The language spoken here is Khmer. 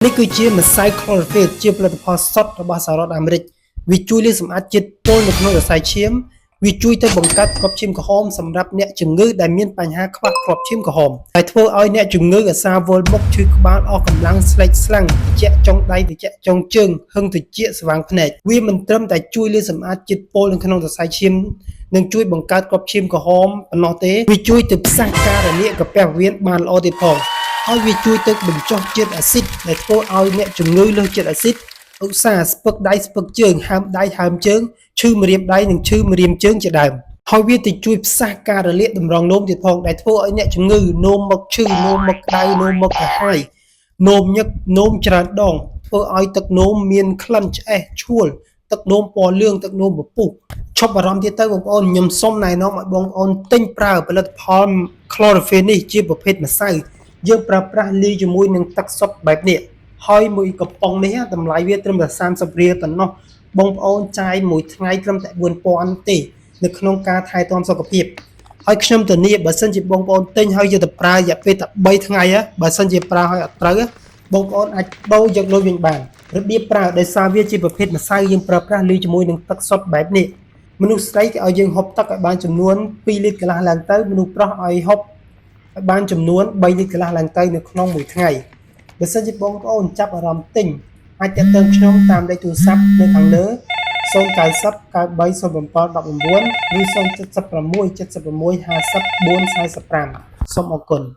នេះគឺជាម្សៅ chlorophyll ជាផលិតផលសុទ្ធរបស់សហរដ្ឋអាមេរិកវាជួយលាងសម្អាតជាតិពុលនៅក្នុងសរសៃឈាមវាជួយទៅបង្កើតគ្រាប់ឈាមក្រហមសម្រាប់អ្នកជំងឺដែលមានបញ្ហាខ្វះគ្រាប់ឈាមក្រហមហើយធ្វើឲ្យអ្នកជំងឺអាសាវិលមុខឈឺក្បាលអស់កម្លាំងស្លេកស្លាំងត្រជាក់ចុងដៃត្រជាក់ចុងជើងហឹងត្រចៀកស្វាងភ្នែកវាមិនត្រឹមតែជួយលាងសម្អាតជាតិពុលនៅក្នុងសរសៃឈាមនិងជួយបង្កើតគ្រាប់ឈាមក្រហមប៉ុណ្ណោះទេវាជួយទៅផ្សះការរលាកកាពះពោះវៀនបានល្អទៀតផង ហើយវាជួយទៅបញ្ចុះជាតិអាស៊ីតដែលធ្វើឲ្យអ្នកជំងឺលើសជាតិអាស៊ីតឧស្សាហ៍ស្ពឹកដៃស្ពឹកជើងហើមដៃហើមជើងឈឺម្រាមដៃនិងឈឺម្រាមជើងជាដើមហើយវាទៅជួយផ្សះការរលាកតម្រងនោមទៀតផងដែលធ្វើឲ្យអ្នកជំងឺនោមមកឈឺនោមមកក្តៅនោមមកក្រហាយនោមញឹកនោមច្រើនដងធ្វើឲ្យទឹកនោមមានក្លិនឆ្អេះឆួលទឹកនោមពណ៌លឿងទឹកនោមពពុះឈប់បារម្ភទៀតទៅបងប្អូនខ្ញុំសូមណែនាំឲ្យបងប្អូនទិញប្រើផលិតផល chlorophyll នេះជាប្រភេទម្សៅ យើងប្រើប្រាស់លាយជាមួយនឹងទឹកសុទ្ធបែបនេះហើយមួយកំប៉ុងនេះតម្លៃវាត្រឹមតែ30រៀលប៉ុណ្ណោះបងប្អូនចាយមួយថ្ងៃត្រឹមតែ4000ទេនៅក្នុងការថែទាំសុខភាពហើយខ្ញុំធានាបើសិនជាបងប្អូនទិញហើយយកទៅប្រើរយៈពេលតែ3ថ្ងៃហ៎បើសិនជាប្រើហើយអត់ត្រូវហ៎បងប្អូនអាចដូរយកលុយវិញបានរបៀបប្រើដោយសារវាជាប្រភេទម្សៅយើងប្រើប្រាស់លាយជាមួយនឹងទឹកសុទ្ធបែបនេះមនុស្សស្រីគេឲ្យយើងហូបទឹកឲ្យបានចំនួន2លីត្រកន្លះឡើងទៅមនុស្សប្រុសឲ្យហូប ឲ្យបានចំនួន3លីត្រកន្លះឡើងទៅនៅក្នុងមួយថ្ងៃបើសិនជាបងប្អូនចាប់អារម្មណ៍ទិញអាចទាក់ទងខ្ញុំតាមលេខទូរស័ព្ទនៅខាងលើ090 93 07 19ឬ076 76 50 445សូមអរគុណ។